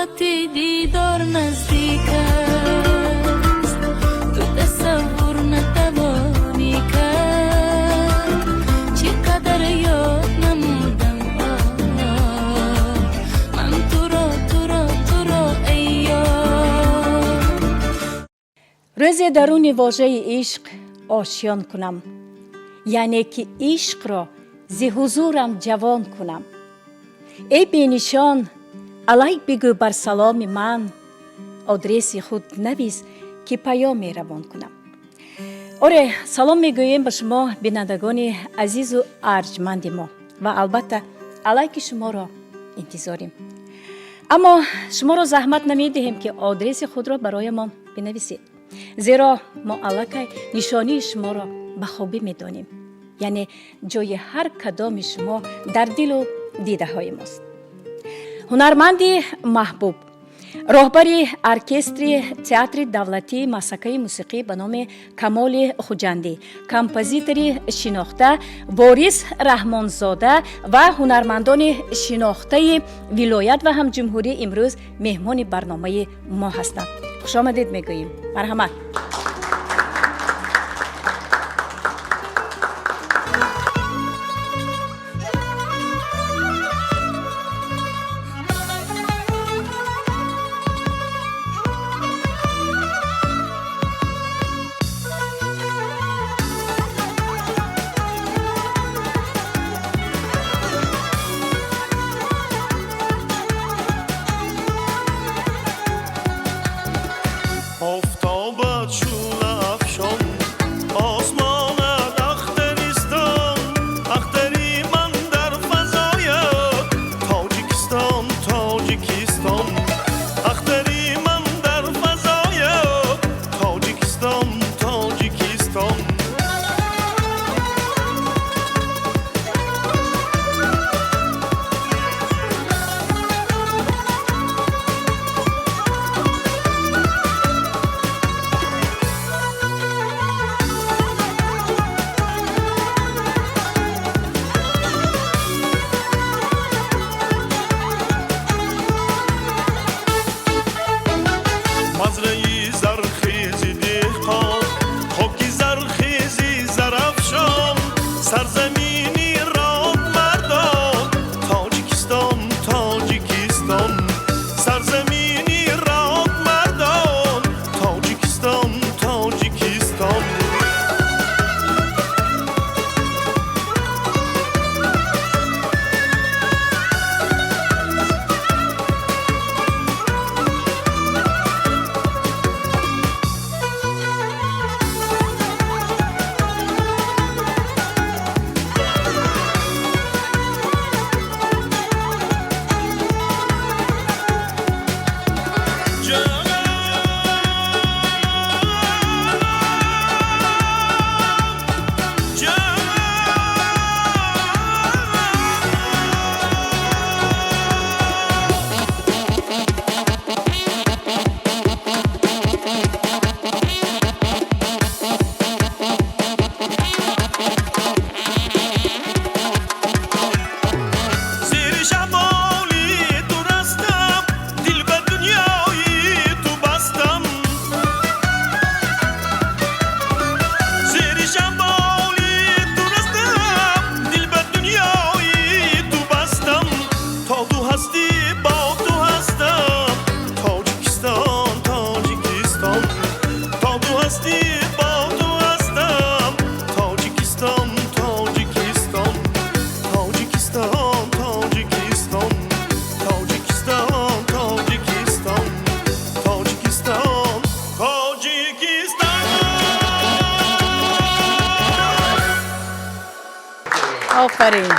Соати дидор наздик аст, ту тасаввур натавонӣ кард, чӣ қадар ёд намудам ман туро, туро, туро, эй ёр. Рӯзе даруни вожаи ишқ ошён кунам, яъне ки ишқро зи ҳузурам ҷавон кунам. Эй бенишон, алайк бигӯ бар саломи ман, адреси худ навис, ки паёме равон кунам. Оре, салом мегӯем ба шумо, бинандагони азизу арҷманди мо, ва албатта алайки шуморо интизорем. Аммо шуморо заҳмат намедиҳем, ки адреси худро бароямон бинависед, зеро мо аллакай нишонии шуморо ба хубӣ медонем, яъне ҷои ҳар кадоми шумо дар дилу дидаҳои мост. Ҳунарманди маҳбуб, роҳбари оркестри театри давлатии масакаи мусиқӣ ба номи Камоли Хуҷандӣ, композитори шинохта Ворис Раҳмонзода ва ҳунармандони шинохтаи вилоят ва ҳам ҷумҳурӣ имрӯз меҳмони барномаи мо ҳастанд. Хушомадед мегӯем, марҳамат. Офтобат шӯълаафшон, осмонат ахтаристон, ахтари ман дар фазоят Тоҷикистон, Тоҷикистон, ахтари ман дар фазоят Тоҷикистон, Тоҷикистон. Мазраи зархези деҳқон, хоки зархези Зарафшон, сарзамини родмардон Тоҷикистон, Тоҷикистон, сарзамини родмардон Тоҷикистон, Тоҷикистон. Зери шамоли ту растам, дил ба дунёи ту бастам. Зери шамоли ту растам, дил ба дунёи ту бастам. То ту ҳастӣ, бо ту ҳастам, Тоҷикистон, Тоҷикистон. То ту ҳастӣ, бо ту ҳастам, Тоҷикистон, Тоҷикистон, Тоҷикистон, Тоҷикистон, Тоҷикистон, Тоҷикистон, Тоҷикистон, Тоҷикистон. Офарин!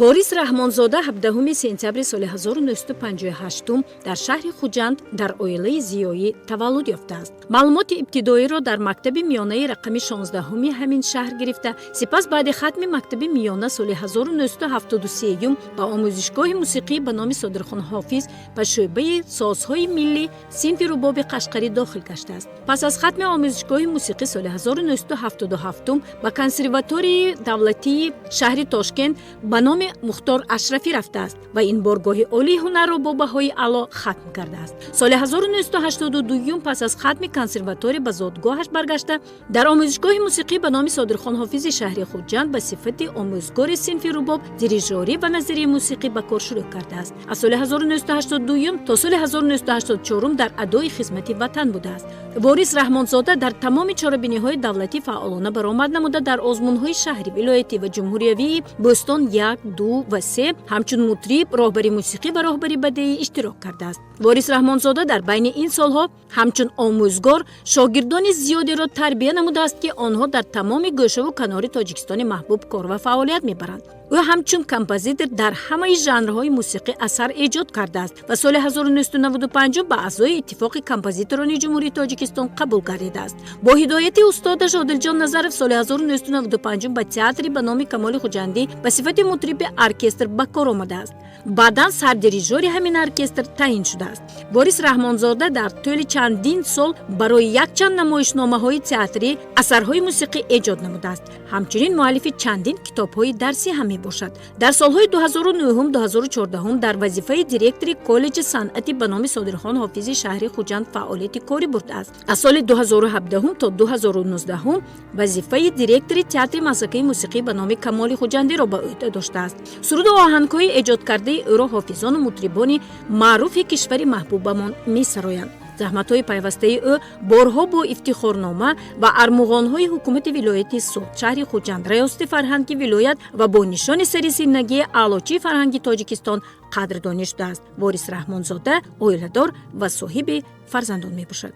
Ворис Раҳмонзода 17 сентябри соли 1958 дар шаҳри Хуҷанд дар оилаи зиёӣ таваллуд ёфтааст. Маълумоти ибтидоиро дар мактаби миёнаи рақами 16-уми ҳамин шаҳр гирифта, сипас баъди хатми мактаби миёна соли 1973 ба омӯзишгоҳи мусиқӣ ба номи Содирхон Ҳофиз ба шӯъбаи созҳои миллӣ, синфи рубоби қашқарӣ дохил гаштааст. Пас аз хатми омӯзишгоҳи мусиқӣ соли 1977 ба консерваторияи давлатии шаҳри Тошкент ба номи номи Мухтор Ашрафӣ рафтааст ва ин боргоҳи олии ҳунарро бо баҳои аъло хатм кардааст. Соли 1982 пас аз хатми консерватория ба зодгоҳаш баргашта, дар омӯзишгоҳи мусиқӣ ба номи Содирхон Ҳофизи шаҳри Хуҷанд ба сифати омӯзгори синфи рубоб, дирижорӣ ва назарияи мусиқӣ ба кор шурӯъ кардааст. Аз соли 1982 то соли 1984 дар адои хизмати ватан будааст. Ворис Раҳмонзода дар тамоми чорабиниҳои давлатӣ фаъолона баромад намуда, дар озмунҳои шаҳрӣ, вилоятӣ ва ҷумҳуриявии «Бӯстон як, ду ва се» ҳамчун мутриб, роҳбари мусиқӣ ва роҳбари бадеӣ иштирок кардааст. Ворис Раҳмонзода дар байни ин солҳо ҳамчун омӯзгор шогирдони зиёдеро тарбия намудааст, ки онҳо дар тамоми гӯшаву канори Тоҷикистони маҳбуб кор ва фаъолият мебаранд. Ӯ ҳамчун композитор дар ҳамаи жанрҳои мусиқӣ асар эҷод кардааст ва соли 1995 ба аъзои Иттифоқи композиторони Ҷумҳурии Тоҷикистон қабул гардидааст. Бо ҳидояти устодаш Одилҷон Назаров соли 1995 ба театри ба номи Камоли Хуҷандӣ ба сифати мутриби оркестр ба кор омадааст. Баъдан сардирижори ҳамин оркестр таъин шудааст. Ворис Раҳмонзода дар тӯли чандин сол барои якчанд намоишномаҳои театрӣ асарҳои мусиқӣ эҷод намудааст. Ҳамчунин муаллифи чандин китобҳои дарсӣ ҳам мебошад. Дар солҳои 2009-2014 дар вазифаи директори коллеҷи санъати ба номи Содирхон Ҳофизи шаҳри Хуҷанд фаъолияти корӣ бурдааст. Аз соли 2017 то 2019 вазифаи директори театри мазлакаи мусиқӣ ба номи Камоли Хуҷандиро ба ӯҳда доштааст. Суруду оҳангҳои эҷодкардаи ӯро ҳофизону мутрибони маъруфи кишвари маҳбубамон месароянд. Заҳматҳои пайвастаи ӯ борҳо бо ифтихорнома ва армуғонҳои ҳукумати вилояти Суғд, шаҳри Хуҷанд, раёсати фарҳанги вилоят ва бо нишони сари зинагии Аълочии фарҳанги Тоҷикистон қадрдонӣ шудааст. Ворис Раҳмонзода оиладор ва соҳиби фарзандон мебошад.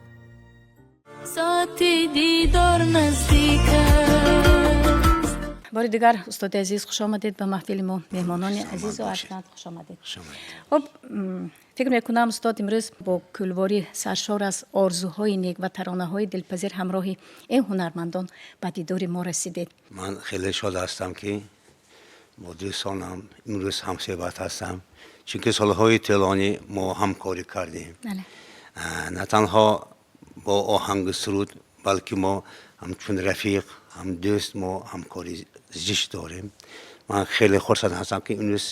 Соати дидор наздик аст. Бори дигар, устоди азиз, хуш омадед ба маҳфили мо. Меҳмонони азизу арҷманд, хуш омадед. Хуб, фикр мекунам, устод, имрӯз бо кӯлворӣ саршор аз орзуҳои нек ва таронаҳои дилпазир ҳамроҳи ин ҳунармандон ба дидори мо расидед. Ман хеле шод ҳастам, ки бо дӯстонам имрӯз ҳамсӯҳбат ҳастам, чунки солҳои тӯлонӣ мо ҳамкорӣ кардем, на танҳо бо оҳангу суруд, балки мо ҳамчун рафиқ, ҳам дӯст мо ҳамкорӣ зич дорем. Ман хеле хурсанд ҳастам, ки имрӯз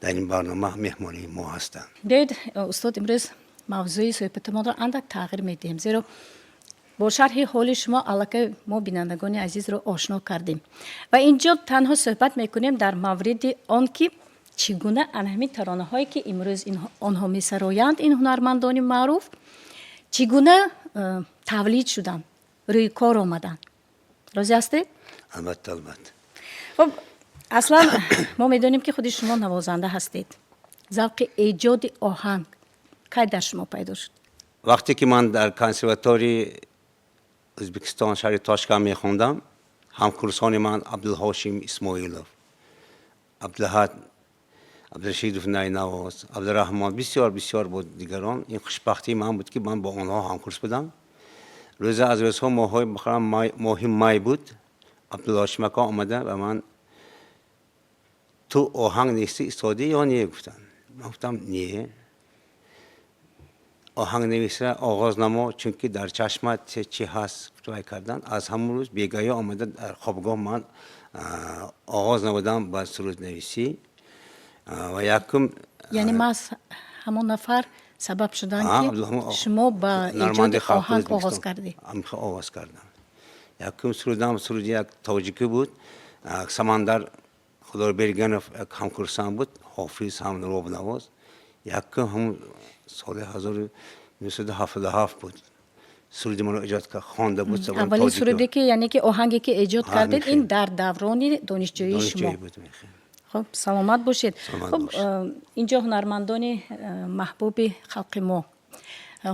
дар ин барнома меҳмони мо ҳастанд. Биёед, устод, имрӯз мавзӯи суҳбатамонро андак тағйир медиҳем, зеро бо шарҳи ҳоли шумо аллакай мо бинандагони азизро ошно кардем ва инҷо танҳо суҳбат мекунем дар мавриди он, ки чӣ гуна ана ҳамин таронаҳое, ки имрӯз онҳо месароянд, ин ҳунармандони маъруф, чӣ гуна тавлид шуданд, рӯи кор омаданд. Розӣ ҳастед? Албатта, албатта. Хуб, аслан мо медонем, ки худи шумо навозанда ҳастед. Завқи эҷоди оҳанг кай дар шумо пайдо шуд? Вақте ки ман дар консерватории Ӯзбекистон, шаҳри Тошканд мехондам, ҳамкурсони ман Абдулҳошим Исмоилов, Абдулаҳад Абдурашидов найнавоз, Абдураҳмон, бисёр бисёр буд дигарон. Ин хушбахтии ман буд, ки ман бо онҳо ҳамкурс будам. Рӯзе аз рӯзҳо, моҳҳои моҳи май буд, Абдулҳошим ака омада ба ман: «Ту оҳанг нависта истодӣ ё не?» — гуфтанд. Ман гуфтам: «Не». «Оҳанг нависа оғоз намо, чунки дар чашмат чӣ ҳаст», вай кардан. Аз ҳамон рӯз бегаё омада дар хобгоҳ ман оғоз намудам ба суруднависӣ ва якум Яъне маҳз ҳамон нафар сабаб шуданд, ки шумо ба эҷоди оҳанг оғоз кардед? Оғоз кардам. Якум сурудам суруди як тоҷикӣ буд. Самандар Худойбергенов як ҳамкурсам буд, ҳофиз ҳам рубобнавоз. Якум ҳамун соли 1977 буд, суруди маро эҷод хонда буд. Аввалин суруде ки, яъне ки оҳанге ки эҷод кардед, ин дар даврони донишҷӯии шумо. Хуб, саломат бошед. Хуб, инҷо ҳунармандони маҳбуби халқи мо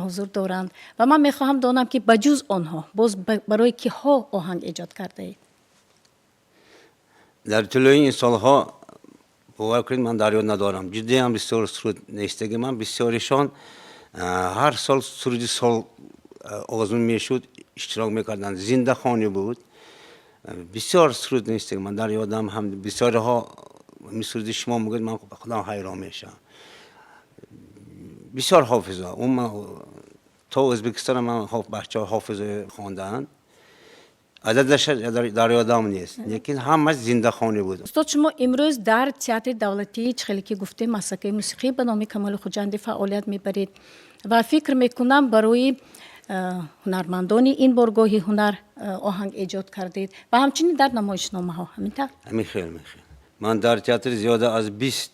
ҳузур доранд ва ман мехоҳам донам, ки ба ҷуз онҳо боз барои киҳо оҳанг эҷод кардаед? Дар тӯли ин солҳо, бовар кунед, ман дар ёд надорам. Ҷудоям бисёр суруд навистагӣ ман, бисёришон ҳар сол суруди сол озмун мешуд, иштирок мекарданд, зиндахонӣ буд. Бисёр суруд навистагӣ ман дар ёдам ҳам. Бисёриҳо суруди шумо мегӯяд, ман худам ҳайрон мешавам. Бисёр ҳофизо то Ӯзбекистона ман бачаҳо ҳофизо хондаанд. Ададаш дар ёдам нест, лекин ҳамаш зиндахонӣ буд. Устод, шумо имрӯз дар театри давлатии, чӣ хеле ки гуфтем, Маслакаи мусиқӣ ба номи Камоли Хуҷандӣ фаъолият мебаред ва фикр мекунам, барои ҳунармандони ин боргоҳи ҳунар оҳанг эҷод кардед ва ҳамчунин дар намоишномаҳо, ҳамин тавр? Ҳамин хел, мехел. Ман дар театр зиёда аз 20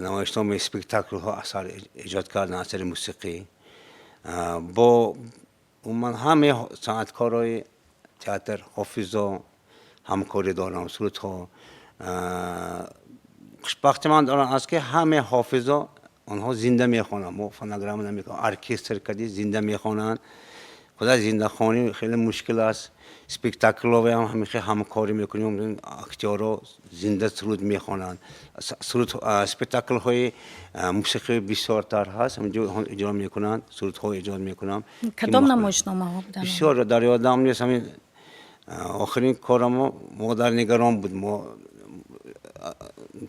намоишномаи, спектаклҳо асар эҷод кардам, асари мусиқӣ. Бо умуман ҳамаи санъаткорои театр, ҳофизо ҳамкорӣ дорам, сурудҳо. Хушбахти ман дар он аст, ки ҳамаи ҳофизо онҳо зинда мехонанд, мо фонограмма намекунем, оркестр кади зинда мехонанд. Худа зиндахонӣ хеле мушкил аст. Спектаклҳоям ҳамин хел ҳамкорӣ мекунем, актёрҳо зинда суруд мехонанд. Суруд, спектаклҳои мусиқӣ бисёртар ҳаст, ҳаминҷо иҷро мекунанд, сурудҳо эҷод мекунам. Кадом намоишномаҳо буданд? Бисёр дар ёдам нест. Ҳамин охирин корамо Модарнигарон буд. Мо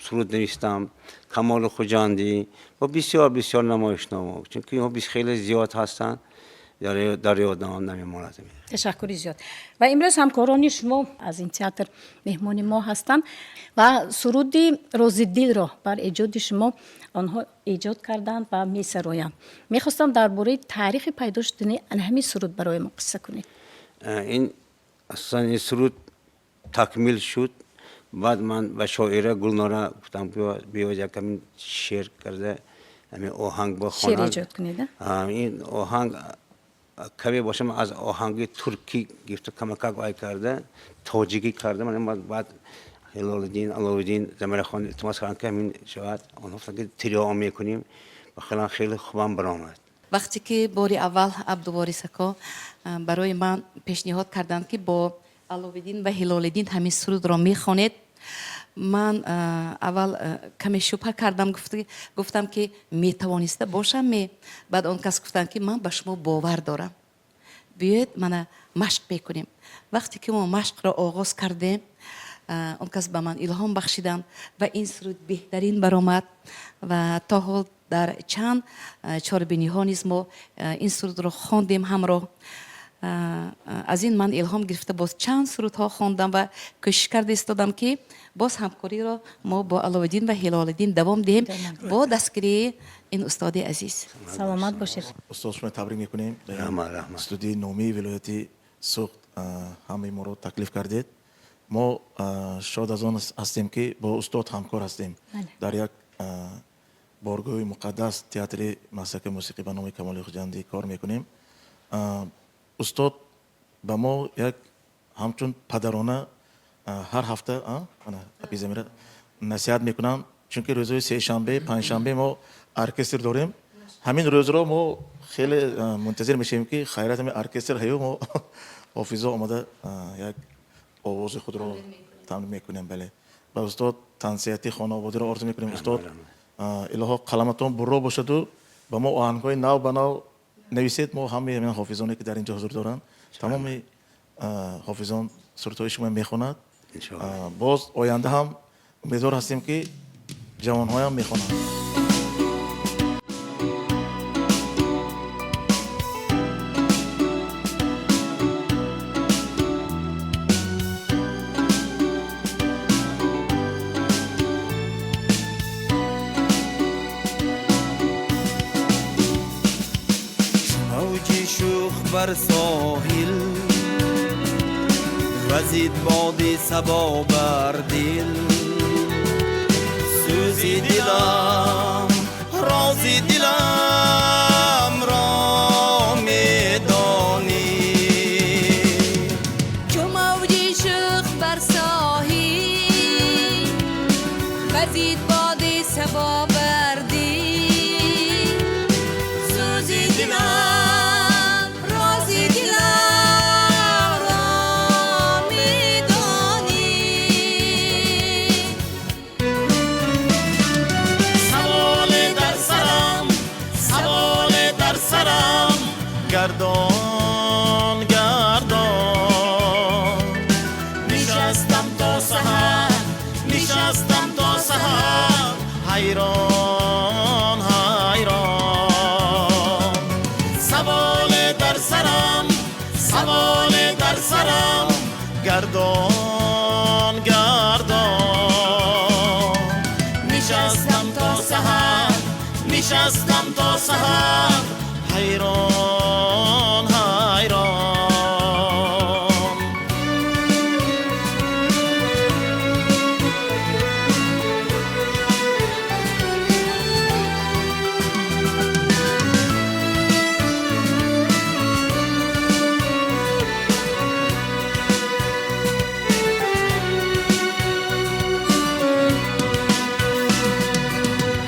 суруд навистам, Камоли Хуҷандӣ ва бисёр бисёр намоишнома, чунки инҳо хеле зиёд ҳастанд, дар ёдам намемонад. Ташаккури зиёд. Ва имрӯз ҳамкорони шумо аз ин театр меҳмони мо ҳастанд ва суруди Рози дилро бар эҷоди шумо онҳо эҷод карданд ва месароянд. Мехостам дар бораи таърихи пайдо шудани ҳамин суруд барои мо қисса кунед. Ин асосан ин суруд такмил шуд. Баъд ман ба шоира Гулнора гуфтам, биё як ҳамин шеър карда ҳамин оҳанг бихонам. Шеър эҷод кунед? Ин оҳанг каме бошам аз оҳанги туркӣ гирифта, камакак вай карда, тоҷикӣ карда. Баъд Ҳилолиддин, Аловиддин, Замирахон илтимос карданд, ки ҳамин шояд онҳо гуфтанд, ки трио мекунем ва хеле хеле хубам баромад. Вақте ки бори аввал Абдуворис ако барои ман пешниҳод карданд, ки бо Аловиддин ва Ҳилолиддин ҳамин сурудро мехонед, ман аввал каме шубҳа кардам, гуфтам, ки метавониста бошам ме. Баъд он кас гуфтанд, ки ман ба шумо бовар дорам, биёед мана машқ мекунем. Вақте ки мо машқро оғоз кардем, он кас ба ман илҳом бахшиданд ва ин суруд беҳтарин баромад ва то ҳол дар чанд чорабиниҳо низ мо ин сурудро хондем ҳамроҳ. Аз ин ман илҳом гирифта, боз чанд сурудҳо хондам ва кӯшиш карда истодам, ки боз ҳамкориро мо бо Аловиддин ва Ҳилолиддин давом диҳем бо дастгирии ин устоди азиз. Саломат бошед. Устод, шумо табрик мекунем. Раҳмат, раҳмат. Студияи номии вилояти Суғд ҳамаи моро таклиф кардед. Мо шод аз он ҳастем, ки бо устод ҳамкор ҳастем дар як боргоҳи муқаддас, театри Маслаки мусиқӣ ба номи Камоли Хуҷандӣ кор мекунем. Устод ба мо як ҳамчун падарона ҳар ҳафта апи Замира насиҳат мекунам, чунки рӯзҳои сешанбе, панҷшанбе мо оркестр дорем. Ҳамин рӯзро мо хеле мунтазир мешавем, ки хайрат ҳамин оркестр ҳаю мо ҳофизо омада як овози худро тамрин мекунем. Бале, ба устод тансиҳати хонаводиро орзу мекунем. Устод, илоҳо қаламатон бурро бошаду ба мо оҳангҳои нав ба нав нависед. Мо ҳамаи ҳамин ҳофизоне, ки дар инҷо ҳузур доранд, тамоми ҳофизон сурудҳои шумо мехонад. Боз оянда ҳам умедвор ҳастем, ки ҷавонҳоям мехонанд. موجی شوخ بر ساحل وزید باد صبا بر دل، سوزی دلم رازی دلم را میدانی. چو موجی شوخ بر ساحل وزید باد صبا بر دل، سوزی دلم رازی دلم را میدانی. سوال در سرم، سوال در سرم گردان گردان، نشستم تا سحر، نشستم تا سحر حیران حیران، سوال در سرم، سوال Нишастам то саҳар, нишастам то саҳар, ҳайрон, ҳайрон.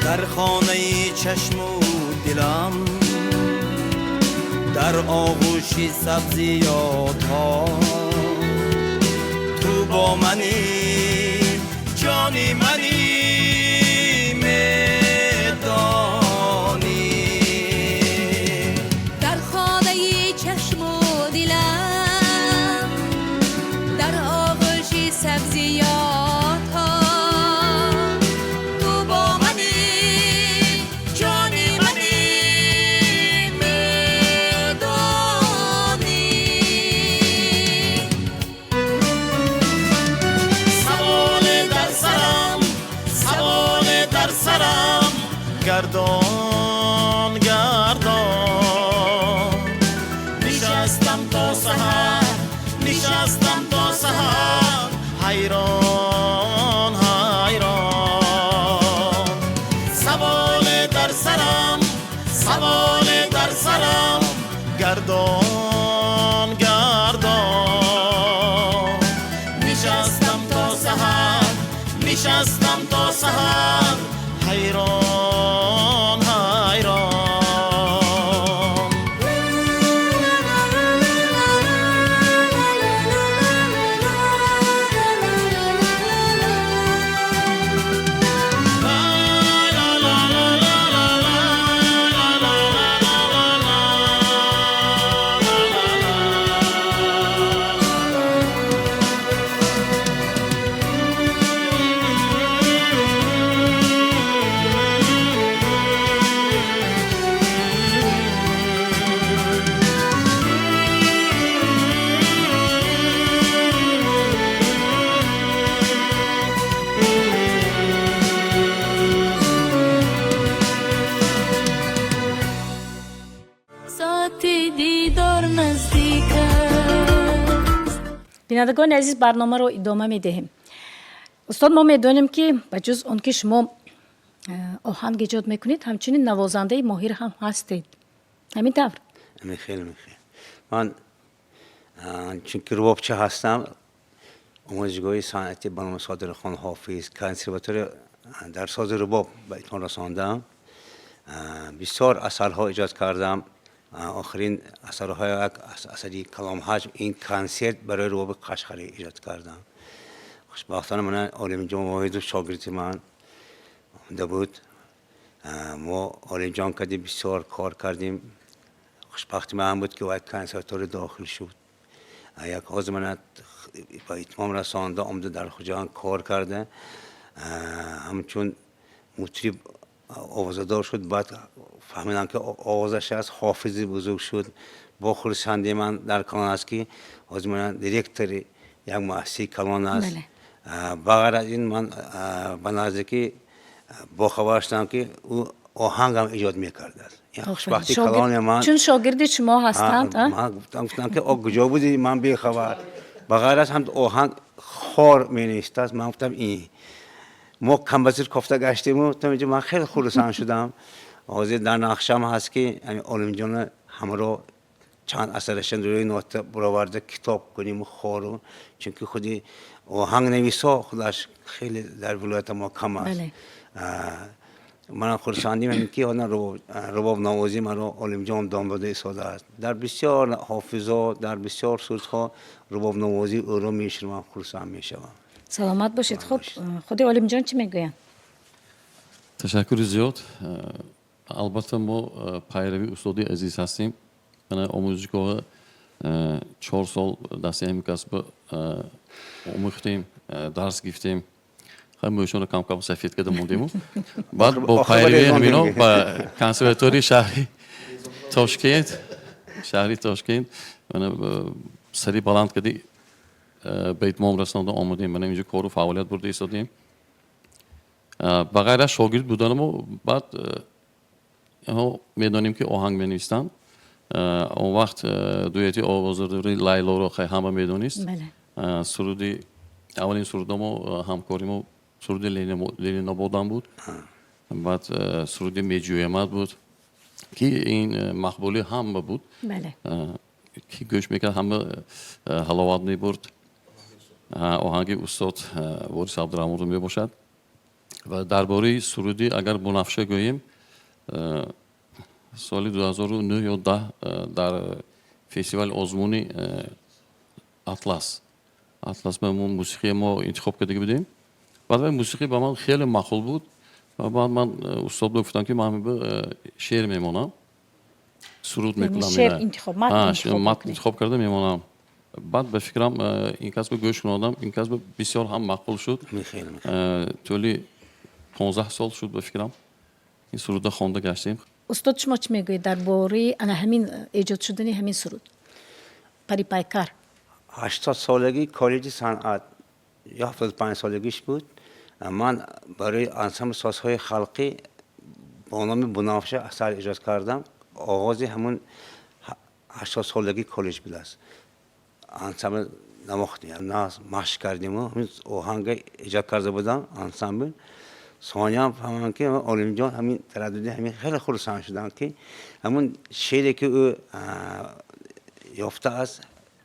Дар хонаи чашму дилам, дар оғӯши сабзи ёдҳо, ту бо манӣ, ҷони манӣ, медонӣ. Дар хонаи чашму дилам, дар оғӯши сабзи ёдҳо, ту бо манӣ, ҷони манӣ, медонӣ. Саволе дар сарам, саволе дар сарам, гардон, гардон. Нишастам то саҳар, нишастам то саҳар, ҳайрон, ҳайрон. Саволе дар сарам, саволе дар сарам, гардон, гардон. Нишастам то саҳар, нишастам то саҳар, ҳайрон, ҳайрон. Соати дидор наздик аст. Бинандагони азиз, барномаро идома медиҳем. Устод, мо медонем, ки ба ҷуз он ки шумо оҳанг эҷод мекунед, ҳамчунин навозандаи моҳир ҳам ҳастед. Ҳамин тавр? Хеле мехел. Ман чунки рубобча ҳастам, омӯзишгоҳи санъати ба номи Содирхон Ҳофиз, консерватория дар сози рубоб ба итмом расондам. Бисёр асарҳо эҷод кардам. Охирин асарҳои як асари каломҳаҷм, ин консерт барои рубоби қашқарӣ эҷод кардам. Хушбахтона мана Олимҷон Воҳидов шогирди ман омада буд. Мо Олимҷон кардем, бисёр кор кардем. Хушбахти ман буд, ки вай консерватория дохил шуд. Як ҳозир мана ба итмом расонда, омада дар Хуҷанд кор карда, ҳамчун мутриб овозадор шуд. Баъд фаҳмидам, ки овозаш аст, ҳофизи бузург шуд. Бо хурсандии ман дар калон аст, ки ҳозир мана директори як муассисаи калон аст. Ба ғайр аз ин, ман ба наздикӣ бохабар шудам, ки ӯ оҳангам эҷод мекардааст. Хушбахтии калони ман. Чун шогирди шумо ҳастанд. Ман гуфтам, ки о, куҷо будӣ, ман бехабар. Ба ғайр аз ҳам оҳанг хор менавиштааст. Ман гуфтам, ин мо композитор кофта гаштему. Гуфтам, инҷо ман хеле хурсанд шудам. Ҳозир дар нақшам ҳаст, ки Олимҷона ҳамроҳ чанд асарашон рӯи нота бароварда китоб кунем хору, чунки худи оҳангнависо худаш хеле дар вилоята мо кам аст. Ман хурсандим ҳамин, ки ҳозир рубобнавозӣ маро Олимҷон дом дода истодааст. Дар бисёр ҳофизо, дар бисёр сурудҳо рубобнавозии ӯро мешунавам, хурсанд мешавам. Саломат бошед. Хуб, худи Олимҷон чӣ мегӯянд? Ташаккури зиёд. Албатта, мо пайрави устоди азиз ҳастем. Мана омӯзишгоҳа 4 сол дасти ҳамин касба омӯхтем, дарс гирифтем. Хай, мӯшонро кам-кам сафед карда мондему. Баъд бо пайравии ҳамино ба консерваторияи шаҳри Тошкент мана сари баланд карди ба итмом расонда омадем. Мана инҷо кору фаъолият бурда истодем. Ба ғайр аз шогирд буданамо, баъд медонем, ки оҳанг менавистанд. Он вақт дуэти овоздори Лайлоро ҳама медонист. Суруди аввалин сурудамо, ҳамкоримо, суруди Ленинободам буд, баъд суруди Меҷӯямад буд, ки ин мақбули ҳама буд, ки гӯш мекард, ҳама ҳаловат мебурд. Оҳанги устод Ворис Абдураҳмонов мебошад. Ва дар бораи суруди агар Бунафша гӯем, соли 2009 ё 10 дар фестивали озмуни Атлас мо мусиқие мо интихоб карда будем. Баъд вай мусиқӣ ба ман хеле маъқул буд ва баъд ман устод гуфтам, ки ман шеър мемонам, суруд мекунам, матн интихоб карда мемонам. Баъд ба фикрам, ин касба гӯш кунодам, ин касба бисёр ҳам маъқул шуд. Тӯли 15 сол шуд, ба фикрам, ин суруда хонда гаштем. Устод, шумо чӣ мегӯед дар бораи ана ҳамин эҷод шудани ҳамин суруд Парипайкар? 80 солагии коллеҷи санъат ё 75 солагиш буд, ман барои ансамбли созҳои халқӣ бо номи Бунафша асар эҷод кардам. Оғози ҳамун 80 солагии коллеҷ будааст. Ансамбл навохтем, машқ кардему ҳамин оҳанга эҷод карда будам. Ансамбл сониям фаҳмам, ки Олимҷон ҳамин тараддуди ҳамин хеле хурсанд шудам, ки ҳамун шеъре, ки ӯ ёфтааст,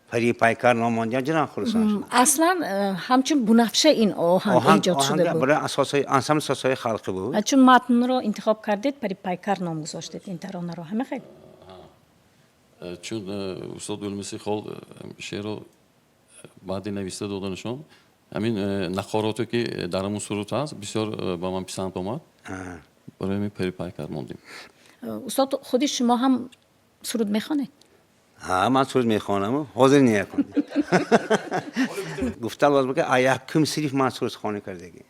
Парипайкар ном мондиам, ҷирам хурсанд шудам. Аслан ҳамчун Бунафша ин оҳанг эҷод шуда буд? Барои ансамбли созҳои халқӣ буд. Чун матнро интихоб кардед, Парипайкар ном гузоштед ин таронаро, ҳама хел? Чун устод Улмиси хол шеърро баъди нависта доданашон, ҳамин нақороте, ки дар ҳамун суруд ҳаст, бисёр ба ман писанд омад, барои ҳамин Парипайкар мондем. Устод, худи шумо ҳам суруд мехонед? Ҳа, ман суруд мехонам, ҳозир неякун. Гуфтам лозим, ки якум синф ман сурудхонӣ кардагӣ.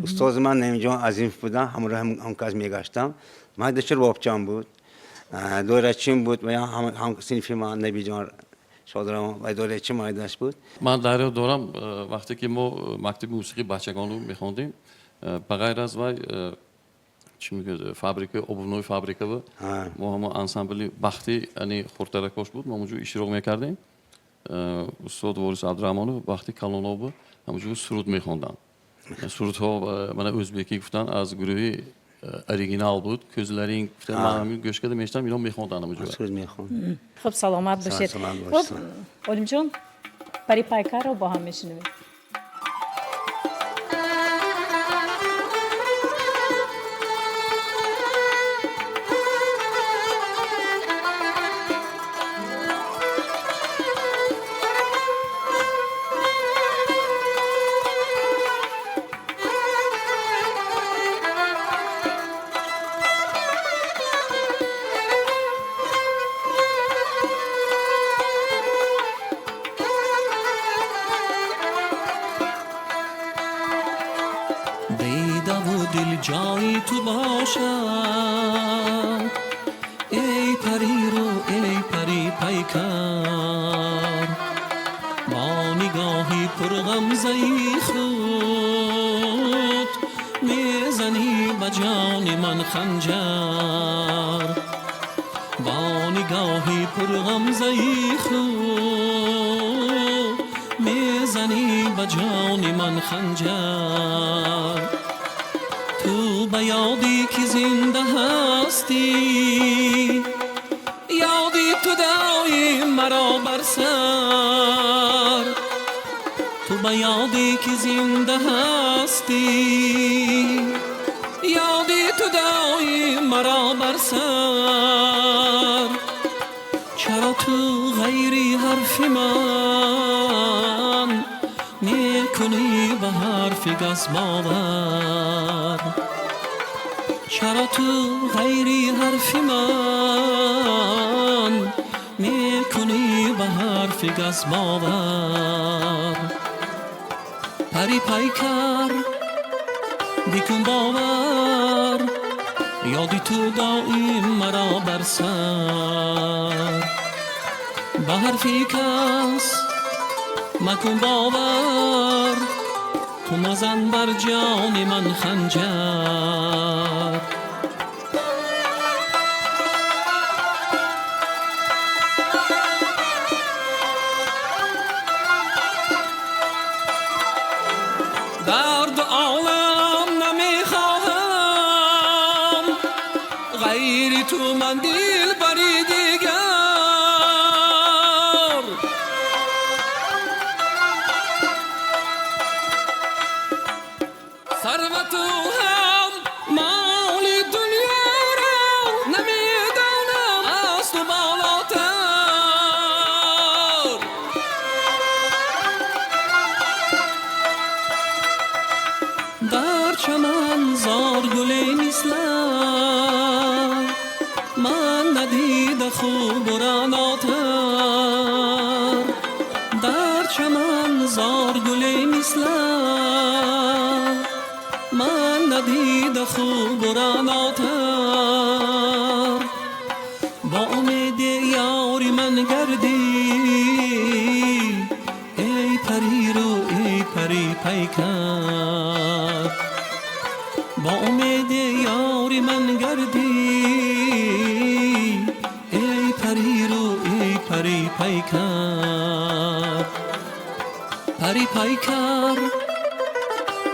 Устози ман Наимҷон Азимов будам, ҳамроҳ ҳамкас мегаштам. Ман дучор бобчон буд, доирачин буд ва ҳамсинфи ман Набиҷон Шодравон ва доирачин майдаш буд. Ман дар ёд дорам, вақте ки мо мактаби мусиқии бачагонро мехондем, ба ғайр аз вай, чӣ мегӯяд, фабрика, обувной фабрика буд, мо ҳамо ансамбли Бахти, ани хурдтаракош буд, мо онҷо иштирок мекардем. Устод Ворис Абдураҳмонов вақти калонҳо буд, ҳамонҷо суруд мехонданд. Сурудҳо мана ӯзбекӣ гуфтан, аз гурӯҳи Оригинал буд, Кӯзларин гуфтан. Ман ҳамин гӯш карда мешудам, ино мехонданд ҳамонҷо. Суруд мехонд. Хуб, саломат бошед. Хуб, Олимҷон, Парипайкарро бо ҳам мешунавем. Дидаву дил ҷои ту бошад, эй париру, эй пари пайкар, бо нигоҳи пурғамзаи худ мезанӣ ба ҷони ман ханҷар, бо нигоҳи пурғамзаи худ мезанӣ ба ҷони ман ханҷар. Ту ба ёди ки зинда ҳастӣ, ёди ту доим маро бар сар, ту ба ёди ки зинда ҳастӣ, ёди ту доим маро бар сар. Чаро ту ғайри ҳарфи ман мекунӣ ба ҳарфи газ бовар? Чаро ту ғайри ҳарфи ман мекунӣ ба ҳарфи газ бовар? Пари пайкар, бикун бовар, ёди ту доим маро бар сар, ба ҳарфи кас макун бовар. Ту мазан бар ҷони ман ханҷар. Дард олам намехоҳам, ғайри ту ман дилбари дигар. Сарвату ҳам моли дунёро намедонам аз ту болотар. Дар чаманзор гуле мислам, ман надида хубу раънотар. Дар чаманзор гуле мислам, ман надида хубу раънотар. Бо умеди ёри ман гардӣ, эй парирӯ, эй пари пайкар. Бо умеди ёри ман гардӣ, эй парирӯ, эй пари пайкар. Пари пайкар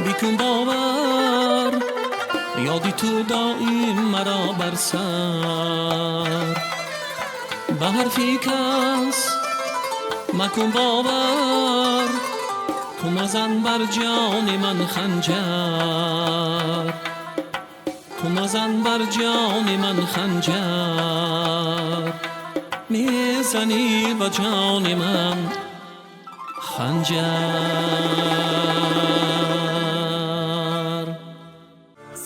бикун бовар, ёди ту доим маро бар сар. Ба ҳарфи кас макун бовар, ту мазан бар ҷони ман ханҷар. Ту мазан бар ҷони ман ханҷар, мезанӣ ба ҷони ман ханҷар.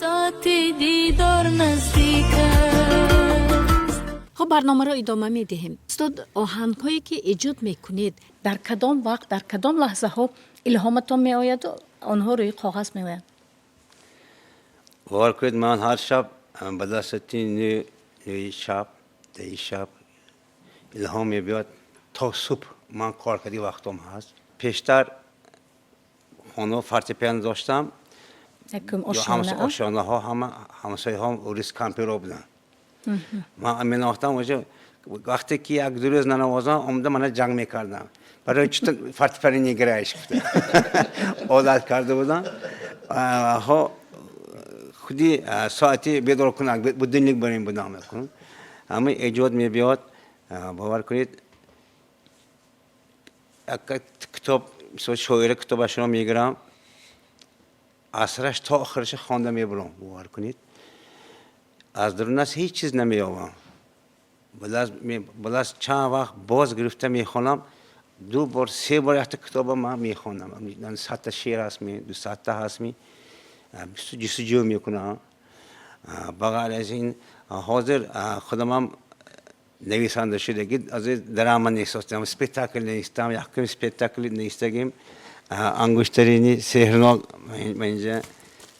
Соати дидор наздик аст. Хуб, барномаро идома медиҳем. Устод, оҳангҳое ки эҷод мекунед, дар кадом вақт, дар кадом лаҳзаҳо илҳоматон меояду онҳо рӯи коғаз меоянд? Бовар кунед, ман ҳар шаб ба дасти 9 шаб, 10 шаб илҳом мебиёд, то субҳ ман кор карди вақтом ҳаст. Пештар хона фортепиано доштам. Якум ё ошёна, а? Ошёнаҳо ҳама ҳамсояҳом урис камперо буданд. Ман менохтам, оҷа вақте ки як ду рӯз нанавозам, омада мана ҷанг мекардам. Барои чӣ ту фортепиано не играешь гуфта. Одат карда будам. Ҳо, худи соати бедоркунак, будильник барем будам мекунам. Ҳама эҷод мебиёд, бовар кунед, як китоб, мисол шоира китобашро мегирам, асраш то охираш хонда мебурам, бовар кунед. Аз дарунаш ҳеҷ чиз намеёбам. Балаз чанд вақт боз гирифта мехонам, 2 бор, 3 бор якта китоба ман мехонам. 100 та шеър ҳаст ми, 200 та ҳаст ми, ҷустуҷӯ мекунам. Ба ғайр аз ин, ҳозир худамам нависанда шудагӣ, аз драма нависостам, спектакл навистам, якум спектакл навистагим, ангуштарини сеҳрнок ман инҷа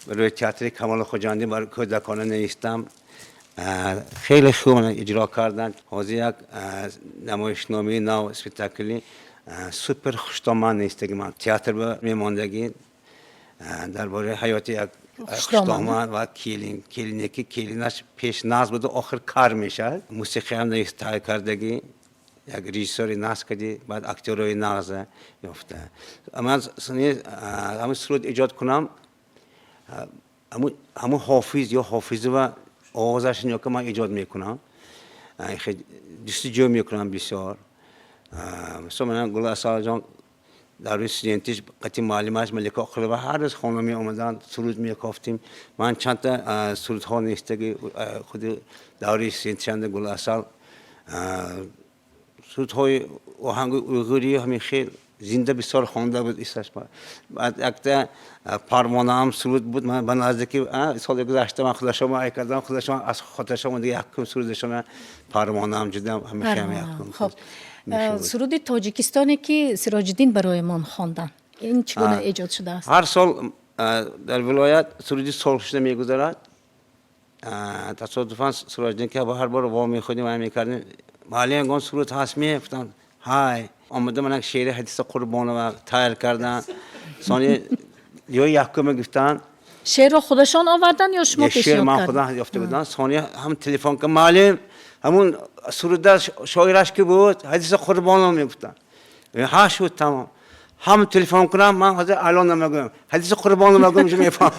барои театри Камоли Хуҷандӣ бар кӯдакона навистам. Хеле хуб иҷро карданд. Ҳозир як намоишномаи нав спектакли супер хуштоман навистагим. Ман театр ба мемондагӣ, дар бораи ҳаёти як хуштоман. Хуштоман ва келин, келине ки келинаш пеш наз буда, охир кар мешавад. Мусиқиам навист тайёр кардагӣ, як режиссёри наз кардӣ, баъд актёрои нағза ёфта. Ман ҳамин суруд эҷод кунам, ҳамун ҳофиз ё ҳофизова овозаш ё ки ман эҷод мекунам. Хеле ҷустуҷӯ мекунам бисёр. Мисол, ман Гула Асалҷон дар рӯи студентиш қати муаллимаш Малика Оқилова ҳар рӯз хона меомаданд, суруд мекофтем. Ман чандта сурудҳо навиштаги, худи давраи студентишанда Гула Асал, сурудҳои оҳанги уйғурӣ ҳамин хел зинда бисёр хонда буд исаш. Баъд якта парвонаам суруд буд, ман ба наздики, соли гузашта ман худашома ай кардам, худашон аз хотирашон дига якум сурудашона парвонаам ҷудам ҳамин хел Парвонаам. якум Хоб. мешуд. Суруди тоҷикистоне ки Сироҷиддин барои мон хонданд, ин чӣ гуна эҷод шудааст? Ҳар сол дар вилоят суруди солшуда мегузарад. Тасодуфан Сироҷиддин ки ҳар бор во мехӯрдем, ай мекардем, муаллим ягон суруд ҳаст мегуфтанд, ҳай омада ман як шеъри Ҳадиса Қурбонова тайёр карданд. Сони Ҷои якум гирифтанд. Шеърро худашон оварданд ё шумо Шеър пешниҳод ман кардед? Худам ёфта будам. Сония ҳам телефон кард: «Муаллим, ҳамун суруда шоираш ки буд?» Ҳадиса Қурбонов мегуфтанд. Ҳа, шуд, тамом. Ҳам телефон кунам, ман ҳозир алон намегӯям. Ҳадиса Қурбонов мегӯям, уже мефаҳмам.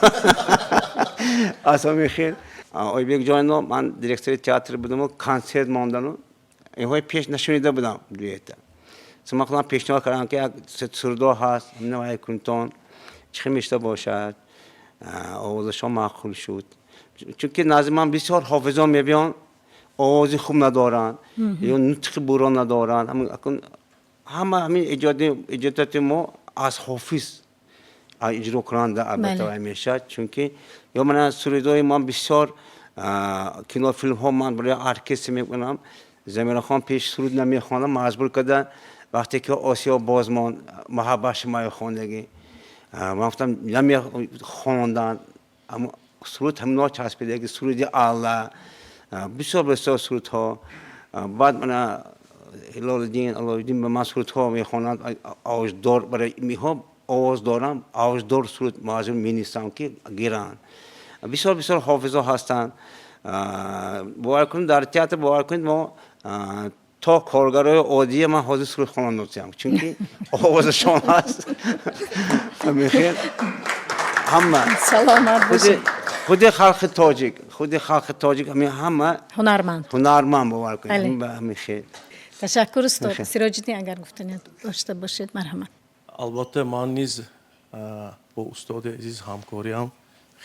Аз ҳамин хел Ойбек ҷонино ман директори театр будаму консерт мондану инҳои пеш нашунида будам дуэта. Ман худам пешниҳод кардам, ки як сурудо ҳаст, ҳамина кунтон чӣ мешта бошад. Овозашон маъқул шуд, чунки назди ман бисёр ҳофизон мебиён, овози хуб надоранд ё нутқи буро надоранд. Ҳама ҳамин эҷодиёти мо аз ҳофиз иҷрокунанда албатта вай мешавад, чунки ё мана сурудҳои ман бисёр кинофилмҳо ман барои оркестр мекунам. Замирахон пеш суруд намехонам, маҷбур карда, вақте ки «Осиё бозмон муҳаббат шумои» хондагӣ, ман гуфтам намехонданд. Суруд ҳамино часпидаги, суруди Алла, бисёр бисёр сурудҳо. Баъд мана Ҳилолиддин, Алоиддин ба ман сурудҳо мехонанд, овоздор. Барои миҳо овоз дорам, овоздор суруд маҷбур менисам, ки гиранд. Бисёр бисёр ҳофизо ҳастанд. Бовар кунед, дар театр, бовар кунед, мо то коргарои оддия ман ҳозир суруд хонам нотиям, чунки овозашон ҳаст. Мехел ҳама. Саломат бошед. Худи халқи тоҷик, худи халқи тоҷик ҳамин ҳама ҳунарманд. Ҳунарманд, бовар кунед, ҳамин хел. Ташаккур, устод Сироҷиддин. Агар гуфтани дошта бошед, марҳамат. Албатта, ман низ бо устоди азиз ҳамкориам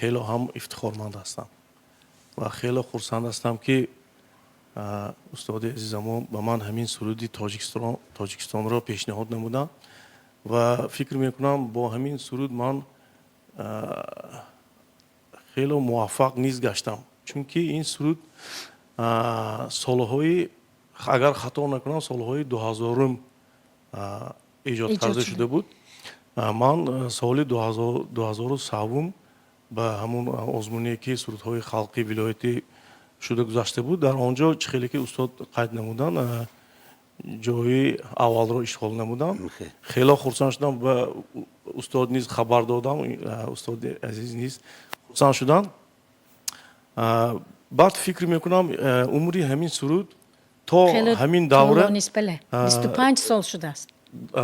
хело ҳам ифтихорманд ҳастам ва хело хурсанд ҳастам, ки устоди азизамо ба ман ҳамин суруди Тоҷикистонро пешниҳод намуданд ва фикр мекунам, бо ҳамин суруд ман хело муваффақ низ гаштам, чунки ин суруд солҳои, агар хато накунам, солҳои 2000-ум эҷод карда шуда буд. Ман соли 2003-ум ба ҳамун озмуне, ки сурудҳои халқи вилоятӣ шуда гузашта буд, дар он ҷо, чӣ хеле ки устод қайд намуданд, ҷои аввалро ишғол намудам. Хело хурсанд шудам, ба устод низ хабар додам, устоди азиз низ хурсанд шуданд. Баъд фикр мекунам, умри ҳамин суруд то ҳамин давра 25 сол шудааст.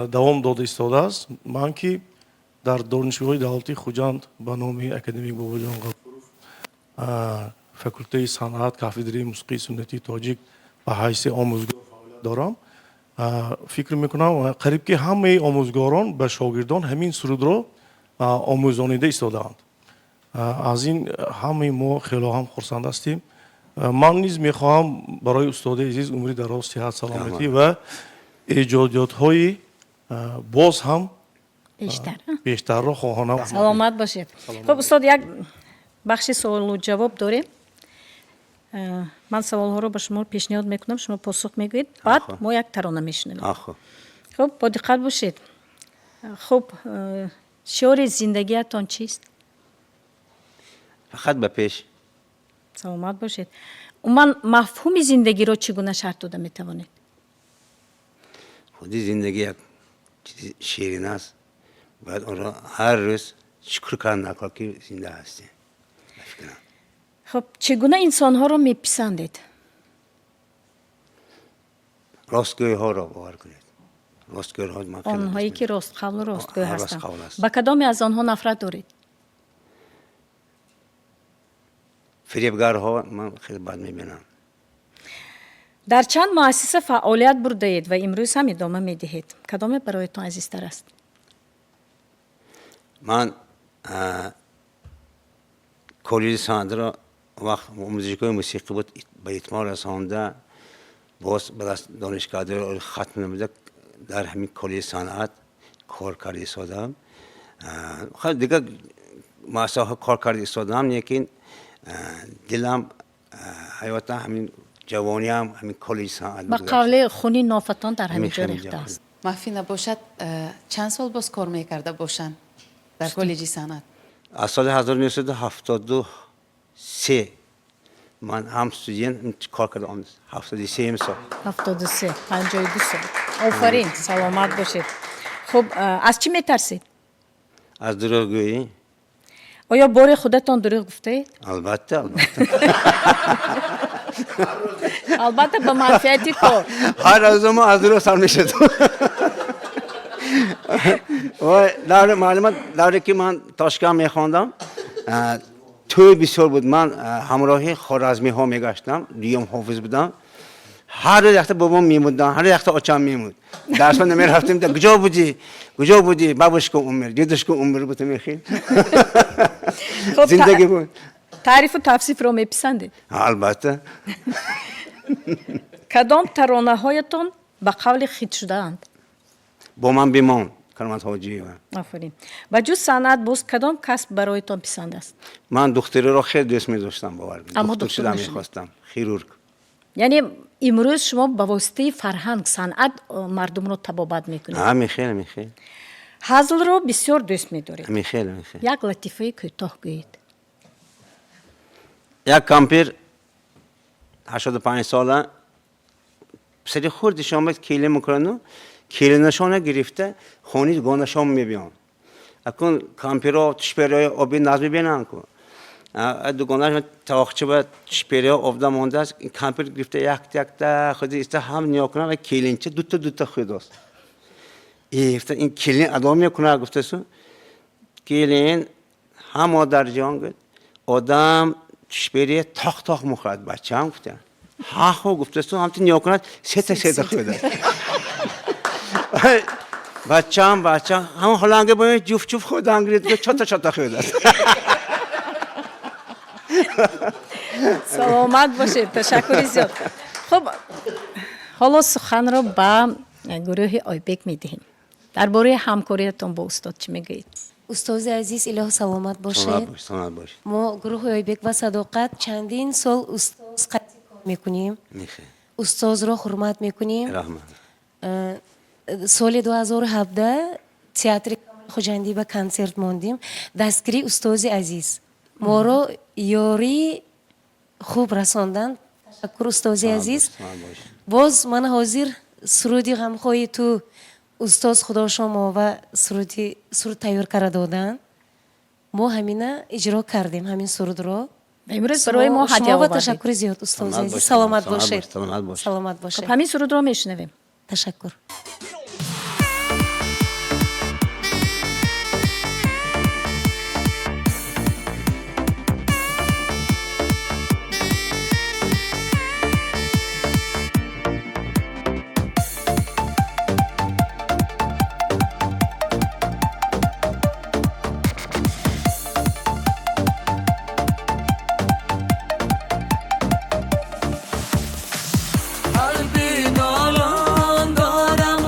Давом дода истодааст. Ман ки дар Донишгоҳи давлатии Хуҷанд ба номи академик Бобоҷон Ғафуров, факултаи санъат, кафедраи мусиқии суннатии тоҷик ба ҳайси омӯзгор фаъолият дорам, фикр мекунам, қариб ки ҳамаи омӯзгорон ба шогирдон ҳамин сурудро омӯзонида истодаанд. Аз ин ҳамаи мо хело ҳам хурсанд ҳастем. Ман низ мехоҳам барои устоди азиз умри дароз, сиҳат, саломатӣ ва эҷодиётҳои боз ҳам бештарро хоҳонам. Саломат бошед. Хуб, устод, як бахши суолу ҷавоб дорем. Ман саволҳоро ба шумо пешниҳод мекунам, шумо посух мегӯед, баъд мо як тарона мешунавем. Хуб, бо диққат бошед. Хуб, шиори зиндагиятон чист? Фақат ба пеш. Саломат бошед. Умуман, мафҳуми зиндагиро чӣ гуна шарҳ дода метавонед? Худи зиндагӣ як чизи ширин аст, бояд онро ҳар рӯз шукр кардан накор, ки зинда ҳастем. Хуб, чӣ гуна инсонҳоро меписандед? Ростгӯйҳоро, бовар кунед, ростгӯйҳо. Онҳое ки ростқавлу ростгӯй ҳастанд. Ба кадоме аз онҳо нафрат доред? Фиребгарҳо ман хеле бад мебинам. Дар чанд муассиса фаъолият бурдаед ва имрӯз ҳам идома медиҳед. Кадоме бароятон азизтар аст? Ман коллеҷи санъатро вақт омӯзишгоҳи мусиқӣ буд, ба итмом расонда, боз баъд аз донишкадаро хатм намуда, дар ҳамин коллеҷи санъат кор карда истодам. Дигар муассисаҳо кор карда истодам, лекин дилам, ҳаётам, ҳамин ҷавониам ҳамин коллеҷи санъат. Ба қавли, хуни нофатон дар ҳамин ҷо рехтааст. Махфӣ набошад, чанд сол боз кор мекарда бошанд дар коллеҷи санъат? Аз соли 1973 ман ҳам студент кор кардам, 73-м сол. 73, 52 сол. Офарин, саломат бошед. Хуб, аз чӣ метарсед? Аз дурӯғгӯӣ. Оё боре худатон дурӯғ гуфтаед? Албатта, албатта. Албатта, ба манфиати кор. Ҳар рӯз мо аз дурӯғ сар мешуд. Вой, даври маълумот, давре ки ман Тошканд мехондам, тӯй бисёр буд. Ман ҳамроҳи хоразмиҳо мегаштам, дуюм ҳофиз будам. Ҳар рӯз якта бобом мемурдан, ҳар рӯз якта очам мемурд. Дарсҳо намерафтем, куҷо будӣ, куҷо будӣ? Бабушка умер, дедушка умер буд, мехел. Зиндагӣ буд. Таърифу тавсифро меписандед? Албатта. Кадом таронаҳоятон ба қавли хит шудаанд? Бо ман бимон, Каромат Ҳоҷиева. Офарин. Ба ҷуз санъат боз кадом касб бароятон писанд аст? Ман духтуриро хеле дӯст медоштам, бовар кунед. Аммо духтур духтур шуда нашудед. мехостам, хирург. Яъне имрӯз шумо ба воситаи фарҳанг, санъат мардумро табобат мекунед. Мехел, мехел. Ҳазлро бисёр дӯст медоред. Мехел, мехел. Як латифаи кӯтоҳ гӯед. Як кампир 85 сола писари хурдиш омад, келин мекунаду келинашона гирифта хони гонашон мебиён. Акун кампиро тушпериҳои оби назм мебинанд ку. Дугонаш тавоқча ба тушпериҳо обда мондааст. Кампир гирифта якта якта худи иста ҳам ниё кунад ва келинча дута дута хӯдост. Гуфта ин келин адо мекунад, гуфтасу. Келин ҳам модарҷон, гуфт, одам тушперие тоқ тоқ мехӯрад, бачаам, гуфта. Ҳа хо, гуфтасу, ҳамту ниё кунад, сета сета хӯдад. Бачаам, бачаам, ҳамон ҳоланга бо ҷуфт ҷуфт хӯрдан гирифт, чота чота хӯдад. Саломат бошед, ташаккури зиёд. Хуб, ҳоло суханро ба гурӯҳи Ойбек медиҳем. Дар бораи ҳамкориятон бо устод чӣ мегӯед? Устози азиз, илоҳ саломат бошед. Саломат бошед. Мо гурӯҳи Ойбек ва Садоқат чандин сол устоз қатъи кор мекунем. Устозро ҳурмат мекунем. Раҳмат. Соли 2017 театри Хуҷандӣ ба консерт мондем. Дастгирии устози азиз моро ёрии хуб расонданд. Ташаккур, устози азиз. Боз ман ҳозир суруди ғамхои ту устоз худошон мо суруди суруд тайёр карда доданд. Мо ҳамина иҷро кардем, ҳамин сурудро. Имрӯз барои мо ҳадя Шумо овардед. ташаккури зиёд, устози азиз. Саломат бошед. Саломат бошед. Саломат бошед. Ҳамин сурудро мешунавем. Ташаккур. قلبی نالان دارم.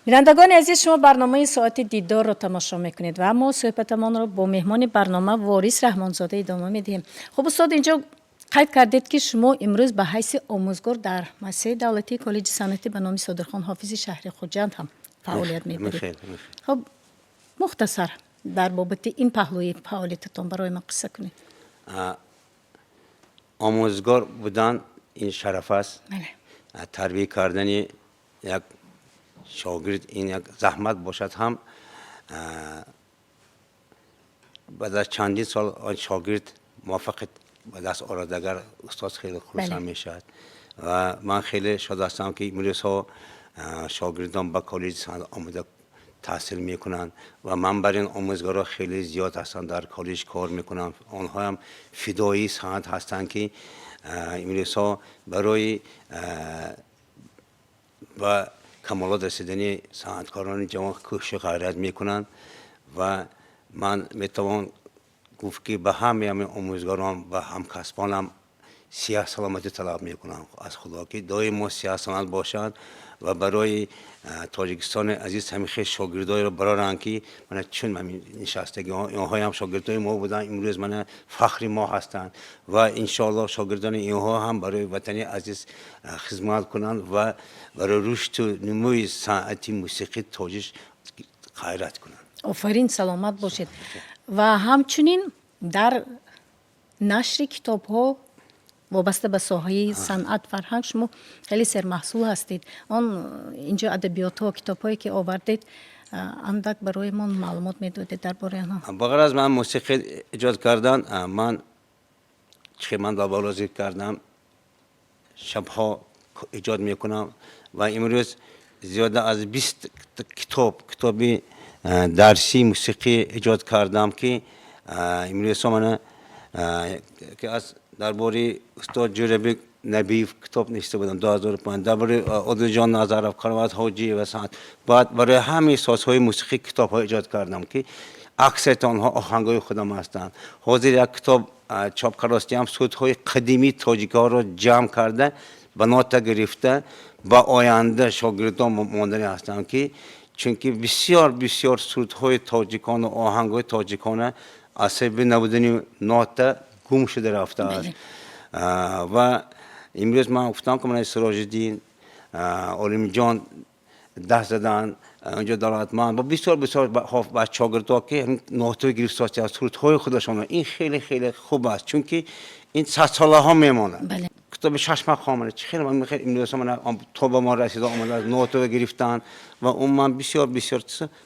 Бинандагони азиз, шумо барномаи Соати дидорро тамошо мекунед ва мо суҳбатамонро бо меҳмони барнома Ворис Раҳмонзода идома медиҳем. Хуб, устод, инҷо қайд кардед, ки шумо имрӯз ба ҳайси омӯзгор дар муассисаи давлатии коллеҷи санъатӣ ба номи Содирхон Ҳофизи шаҳри Хуҷанд ҳам фаъолият мебаред. Хуб, мухтасар дар бобати ин паҳлӯи фаъолиятатон барои ман қисса кунед. Омӯзгор будан ин шараф аст. Тарбия кардани як шогирд ин як заҳмат бошад ҳам, баъд аз чандин сол он шогирд муваффақият ба даст орад, агар устод хеле хурсанд мешавад. Ва ман хеле шод ҳастам, ки имрӯзҳо шогирдон ба коллеҷи санъат омода таҳсил мекунанд ва ман бар ин омӯзгорҳо хеле зиёд ҳастанд, дар коллеҷ кор мекунанд. Онҳоам фидоии санъат ҳастанд, ки имрӯзҳо барои ба камолот расидани санъаткорони ҷавон кӯшишу ғайрат мекунанд. Ва ман метавон гуфт, ки ба ҳамаи ҳамин омӯзгорон ва ҳамкасбонам сиҳат саломатӣ талаб мекунам аз Худо, ки доимо сиҳат саломат бошанд ва барои Тоҷикистони азиз ҳамин хел шогирдоеро бароранд, ки мана чун ҳамин нишастагиҳо, инҳоям шогирдои мо буданд, имрӯз мана фахри мо ҳастанд ва иншоаллоҳ шогирдони инҳо ҳам барои ватани азиз хизмат кунанд ва барои рушду нумӯи санъати мусиқии тоҷик ғайрат кунанд. Офарин, саломат бошед. Ва ҳамчунин дар нашри китобҳо вобаста ба соҳаи санъат, фарҳанг шумо хеле сермаҳсул ҳастед. Он инҷо адабиётҳо, китобҳое ки овардед, андак барои мо маълумот медодед дар бораи онҳо. Ба ғайр аз ман мусиқӣ эҷод кардан, ман чӣ ман дар боло зикр кардам, шабҳо эҷод мекунам ва имрӯз зиёда аз 20 китоби дарсии мусиқӣ эҷод кардам, ки имрӯзҳо мана ки аз дар бораи устод Ҷӯрабек Набиев китоб навишта будам 2005, дар бораи Одилҷон Назаров, Каромат Ҳоҷиев ва санъат. Баъд барои ҳамаи созҳои мусиқӣ китобҳо эҷод кардам, ки аксарияти онҳо оҳангҳои худам ҳастанд. Ҳозир як китоб чоп кардастиам, сурудҳои қадимии тоҷикҳоро ҷамъ карда, ба нота гирифта, ба оянда шогирдон мондани ҳастанд, ки чунки бисёр бисёр сурудҳои тоҷикону оҳангҳои тоҷикона аз сабаби набудани нота гум шуда рафтааст. Ва имрӯз ман гуфтам, ки ман Сироҷиддин Олимҷон даст заданд онҷо, Давлатманд ва бисёр бисёр шогирдҳо, ки нотаҳои гирифтоси аз сурудҳои худашон. Ин хеле хеле хуб аст, чунки ин садсолаҳо мемонад. Китоби шаш мақом чӣ хеле имрӯз то ба мо расида омадааст, нотаҳо гирифтанд ва умуман бисёр бисёр.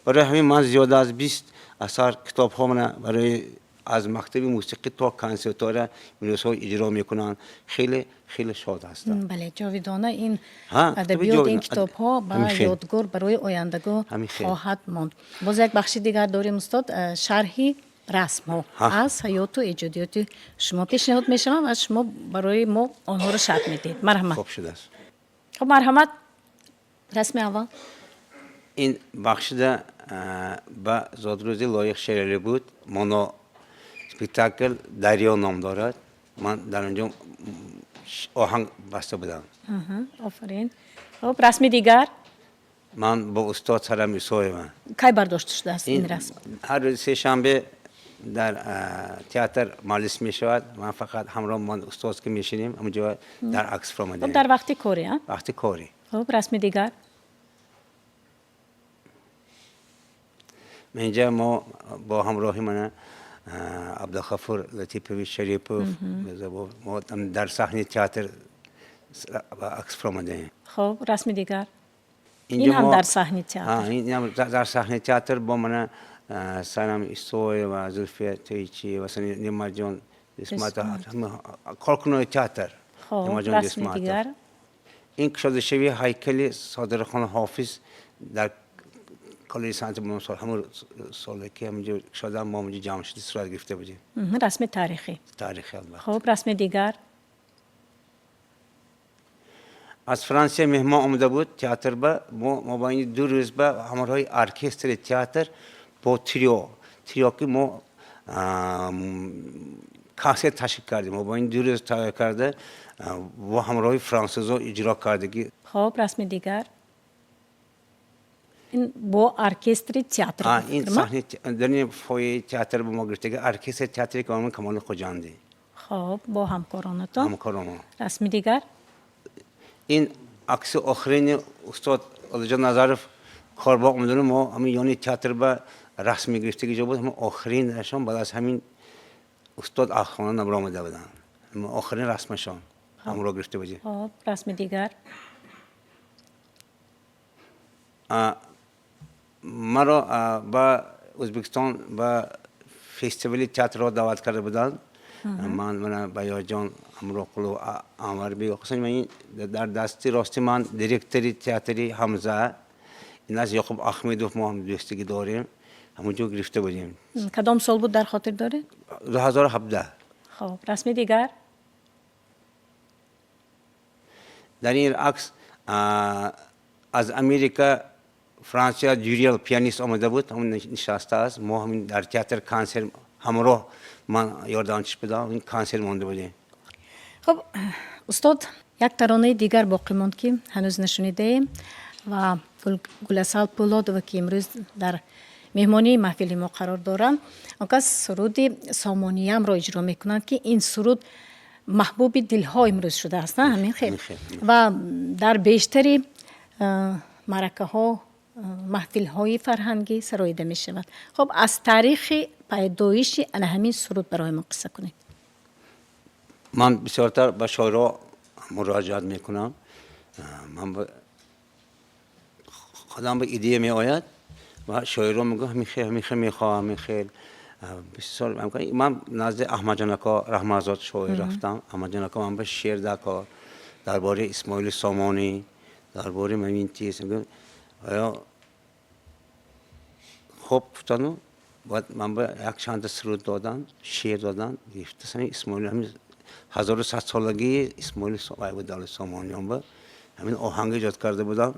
Барои ҳамин ман зиёда аз 20 асар китобҳо мана барои аз мактаби мусиқӣ то консерватория имрӯзҳо иҷро мекунанд. Хеле хеле шод ҳастам. Бале, ҷовидона ин адабиёт, ин китобҳо ба ёдгор барои ояндагон хоҳад монд. Боз як бахши дигар дорем, устод, шарҳи расмҳо аз ҳаёту эҷодиёти шумо пешниҳод мешаванд ва шумо барои мо онҳоро шарҳ медиҳед. Марҳамат. Хуб шудааст. Хуб, марҳамат, расми аввал. Ин бахшида ба зодрӯзи Лоиқ Шералӣ буд. Моно спектакл Дарё ном дорад. Ман дар он ҷо оҳанг баста будам. Офарин. Хуб, расми дигар. Ман бо устод Сарам Исоева. Кай бардошта шудааст ин расм? Ҳар рӯзи сешанбе дар театр маҷлис мешавад. Ман фақат ҳамроҳ ман устод ки мешинем, ҳамонҷо дар акс фуромадаем. Дар вақти корӣ? Вақти корӣ. Хуб, расми дигар. Инҷа мо бо ҳамроҳи мана Абдулғафур Латипович Шарипов мо дар саҳни театр акс фуромадаем. Хуб, расми дигар. Ин ҳам дар саҳни театр. Ин ҳам дар саҳни театр бо мана Санам Исоева, Зулфия Тойчиева, Немаҷон Исматов, коркунони театр. Хуб, расми дигар. Ин кушодашавии ҳайкали Содирхон Ҳофиз дар коллеҷи санъати сол, ҳамон соле ки ҳаминҷо кушодан, мо ҳаминҷо ҷамъ шуда сурат гирифта будем. Расми таърихӣ. Таърихӣ, албатта. Хуб, расми дигар. Аз Франсия меҳмон омада буд театр ба мо мобайни 2 рӯз ба ҳамроҳи оркестри театр бо трио ки мо консерт ташкил кардем, мобайни 2 рӯз тайёр карда бо ҳамроҳи франсузо иҷро кардагӣ. Хуб, расми дигар. Ин бо оркестри театр. Ин саҳни дарни фойеи театр ба мо гирифтаги, оркестри театри Камоли Хуҷандӣ. Хоб, бо ҳамкоронатон. Ҳамкороно. Расми дигар. Ин акси охирини устод Олиҷон Назаров корбоғ омадану мо ҳамин ёни театр ба расм мегирифтаги ҷо буд. Ҳамин охиринашон, баъд аз ҳамин устод аз хона набаромада буданд. Охирин расмашон ҳамро гирифта будем. Хоб, расми дигар. Маро ба Ӯзбекистон ба фестивали театрро даъват карда буданд. Ман мана Баёҷон Ҳамроқулов, Анварбек. Ин дар дасти рости ман директори театри Ҳамза, ин аз Ёқуб Аҳмедов, мо ҳам дӯстигӣ дорем, ҳамонҷо гирифта будем. Кадом сол буд, дар хотир доред? 2017. Хоб, расми дигар. Дар ин акс аз Америка Франсия Дюриел пианист омада буд, ҳамон нишастааст. Мо ҳамин дар театр консерт ҳамроҳ ман ёрдамчиш будам, ин консерт монда будем. Хуб, устод, як таронаи дигар боқӣ монд, ки ҳанӯз нашунидаем, ва Гуласал Пӯлодова, ки имрӯз дар меҳмонии маҳфили мо қарор доранд, он кас суруди Сомониямро иҷро мекунанд, ки ин суруд маҳбуби дилҳо имрӯз шудааст, на ҳамин хел? Ва дар бештари маъракаҳо, маҳфилҳои фарҳангӣ сароида мешавад. Хуб, аз таърихи пайдоиши ана ҳамин суруд барои мо қисса кунед. Ман бисёртар ба шоиро муроҷиат мекунам. Ман худам ба идея меояд ва шоиро мегӯям, ҳамин хел, ҳамин хел мехоҳам, ҳамин хел. Бисёр ман назди Аҳмадҷон ака Раҳматзод шоир рафтам. Аҳмадҷон ака ман ба шеър дакор дар бораи Исмоили Сомонӣ, дар бораи мамин тиз. Оё хуб гуфтану баъд ман ба якчанда суруд додам, шеър додам, гирифтасани Исмоили, ҳамин 1100-солагии Исмоили буд, Сомониён ба ҳамин оҳанг эҷод карда будам.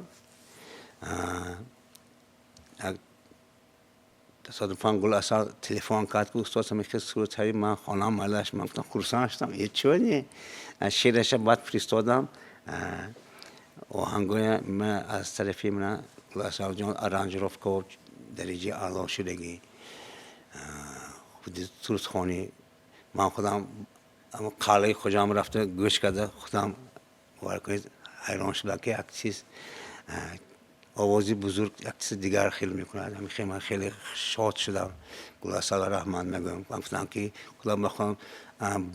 Тасодуфан Гуласал телефон кард, ки устод, ҳамин хел суруд ҳави, ман хонам малаш. Ман гуфтам, хурсанд шудам, е чӯне, шеъраша баъд фиристодам. Оҳангоя ма аз тарафи мана Гуласалҷон аранжировка дараҷаи аъло шудагӣ. Худи сурудхонӣ ман худам қалъаи Хуҷам рафта гӯш карда, худам бовар кунед, ҳайрон шудам, ки як чиз овози бузург як чизи дигар хел мекунад. Ҳамин хел ман хеле шод шудам. Гуласала раҳмат мегӯям. Ман гуфтам, ки худо мехоҳам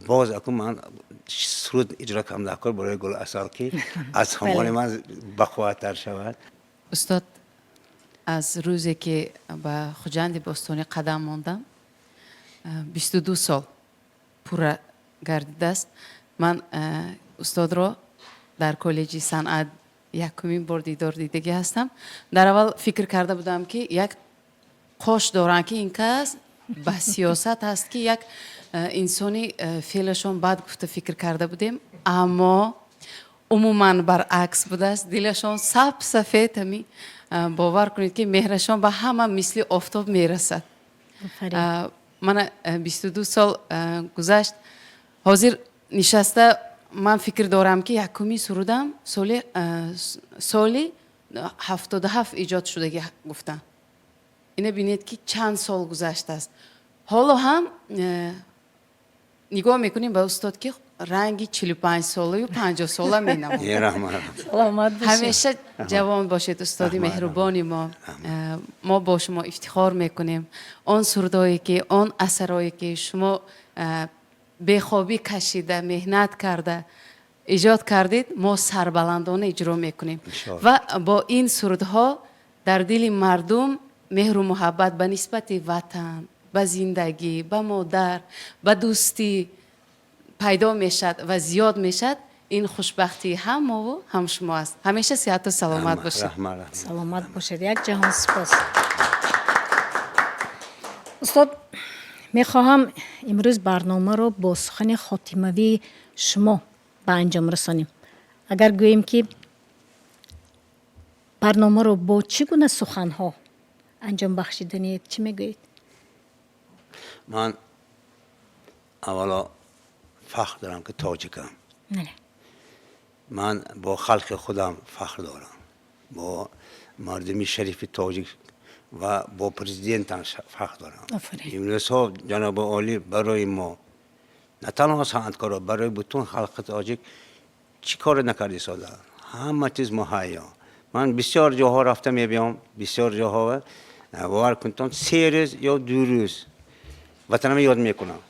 боз аку ман суруд иҷро кардам дар кор барои Гуласал, ки аз ҳамони ман бақувваттар шавад. Устод, аз рӯзе ки ба Хуҷанди бостонӣ қадам мондам, 22 сол пурра гардидааст. Ман устодро дар коллеҷи санъат якумин бор дидор дидагӣ ҳастам. Дар аввал фикр карда будам, ки як қош доранд, ки ин кас ба сиёсат ҳаст, ки як инсони феълашон бад гуфта фикр карда будем, аммо умуман баръакс будааст. Дилашон саб сафед, ҳами бовар кунед, ки меҳрашон ба ҳама мисли офтоб мерасад. Мана 22 сол гузашт, ҳозир нишаста ман фикр дорам, ки якумин сурудам соли 77 эҷод шудагӣ гуфтам. Ина бинед, ки чанд сол гузаштааст. Ҳоло ҳам нигоҳ мекунем ба устод, ки ранги 45-солаю 50-сола менамояд. Ҳамеша ҷавон бошед, устоди меҳрубони мо. Мо бо шумо ифтихор мекунем. Он сурудое ки, он асарое ки шумо бехобӣ кашида, меҳнат карда эҷод кардед, мо сарбаландона иҷро мекунем ва бо ин сурудҳо дар дили мардум меҳру муҳаббат ба нисбати ватан, ба зиндагӣ, ба модар, ба дӯстӣ пайдо мешавад ва зиёд мешавад. Ин хушбахтии ҳам мову ҳам шумо аст. Ҳамеша сиҳату саломат бошед. Саломат бошед, як ҷаҳон сипос. Устод, мехоҳам имрӯз барномаро бо сухани хотимавии шумо ба анҷом расонем. Агар гӯем, ки барномаро бо чӣ гуна суханҳо анҷом бахшиданиед, чӣ мегӯед? Ман аввало фахр дорам, ки тоҷикам. Ман бо халқи худам фахр дорам. Бо мардуми шарифи тоҷик ва бо президентам фахр дорам. Имрӯзҳо ҷаноби олӣ барои мо, на танҳо санъаткоро, барои бутун халқи тоҷик чӣ коре накарда истода? Ҳама чиз муҳайё. Ман бисёр ҷоҳо рафта мебиём, бисёр ҷоҳо, бовар кунтон, 3 рӯз ё 2 рӯз ватанама ёд мекунам.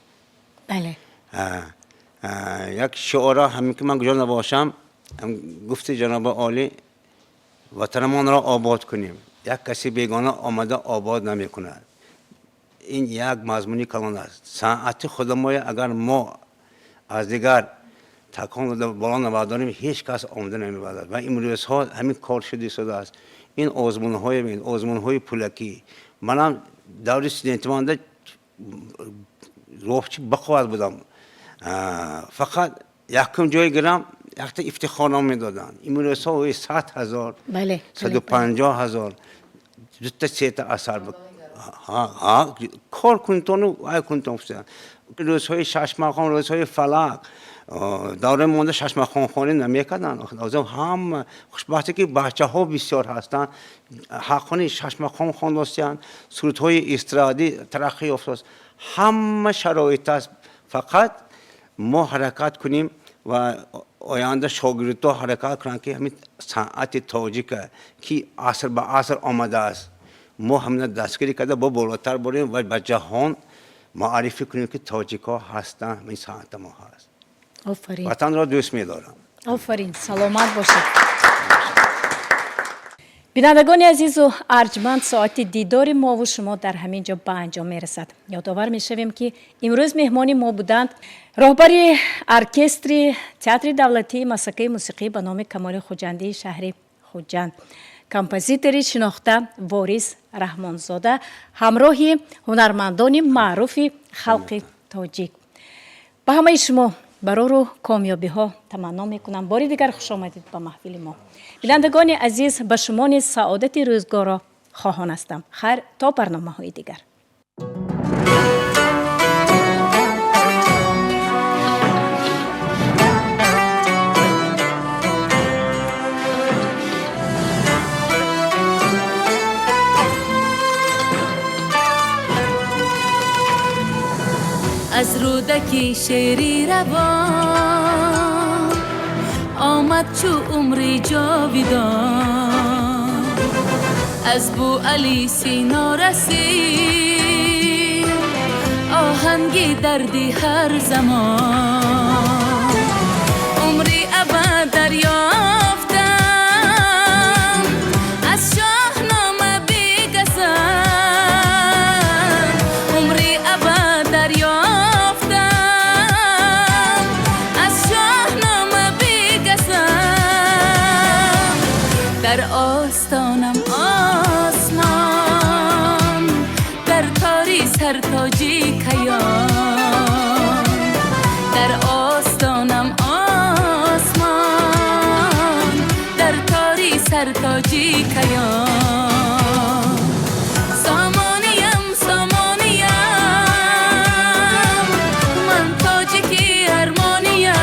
Як шиора ҳамин ки ман куҷо набошам, гуфти ҷаноби олӣ, ватанамонро обод кунем. Як каси бегона омада обод намекунад. Ин як мазмуни калон аст. Санъати худамоя агар мо аз дигар такон дода боло набардорем, ҳеҷ кас омада намебарад. Ва имрӯзҳо ҳамин кор шуда истодааст. Ин озмунҳои, озмунҳои пулакӣ. Манам даври студентимонда ровчи бақувват будам. Фақат якум ҷой гирам, якта ифтихорном медоданд. Имрӯзҳо 100 ҳазор, 150 ҳазор, дута сета асар кор кунтону вай кунтон. Рӯзҳои шашмақом, рӯзҳои фалак, давраи монда шашмақомхонӣ намекарданд. Ҳама хушбахте ки бачаҳо бисёр ҳастанд, ҳаққони шашмақом хондостиянд, сурудҳои эстрадӣ тараққӣ ёфтааст. Ҳама шароит аст, фақат мо ҳаракат кунем ва оянда шогирдҳо ҳаракат кунанд, ки ҳамин санъати тоҷика, ки аср ба аср омадааст, мо ҳамина дастгирӣ карда бо болотар бурем ва ба ҷаҳон муаррифӣ кунем, ки тоҷикҳо ҳастанд, ҳамин санъата мо ҳаст. Офарин. Ватанро дӯст медорам. Офарин, саломат бошед. Бинандагони азизу арҷманд, соати дидори мову шумо дар ҳамин ҷо ба анҷом мерасад. Ёдовар мешавем, ки имрӯз меҳмони мо буданд роҳбари оркестри Театри давлатии масакаи мусиқӣ ба номи Камоли Хуҷандии шаҳри Хуҷанд, композитори шинохта Ворис Раҳмонзода ҳамроҳи ҳунармандони маъруфи халқи тоҷик. Ба ҳамаи шумо барору комёбиҳо таманно мекунам. Бори дигар хушомадед ба маҳфили мо. Бинандагони азиз, ба шумо низ саодати рӯзгорро хоҳон ҳастам. Хайр, то барномаҳои дигар. Аз рӯдаки шери равон омад чу умри ҷовидон, аз Бу Али Сино расид оҳанги дарди ҳар замон. Умри абад дарёфтам аз Шоҳнома бигазам, умри абад дарёфтам аз Шоҳнома бигазам. Дар остонам осмон, дар тори сартоҷи каён, дар остонам осмон, дар тори сартоҷи каён. Сомониям, сомониям, ман тоҷики армониям,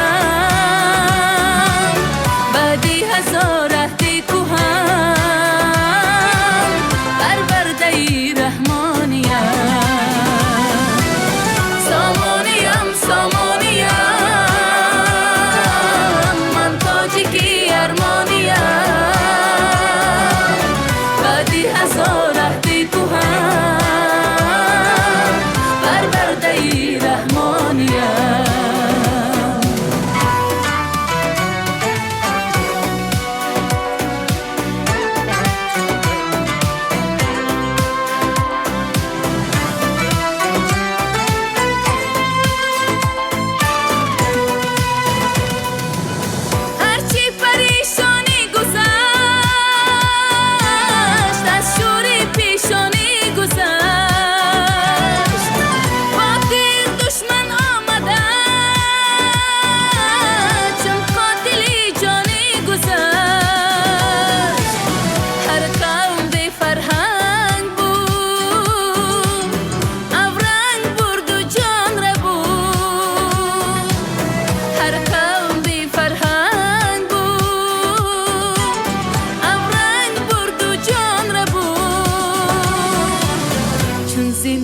баъди ҳазор аҳди куҳан барвардаи раҳмониям. Сомониям, сомониям, ман тоҷики армониям,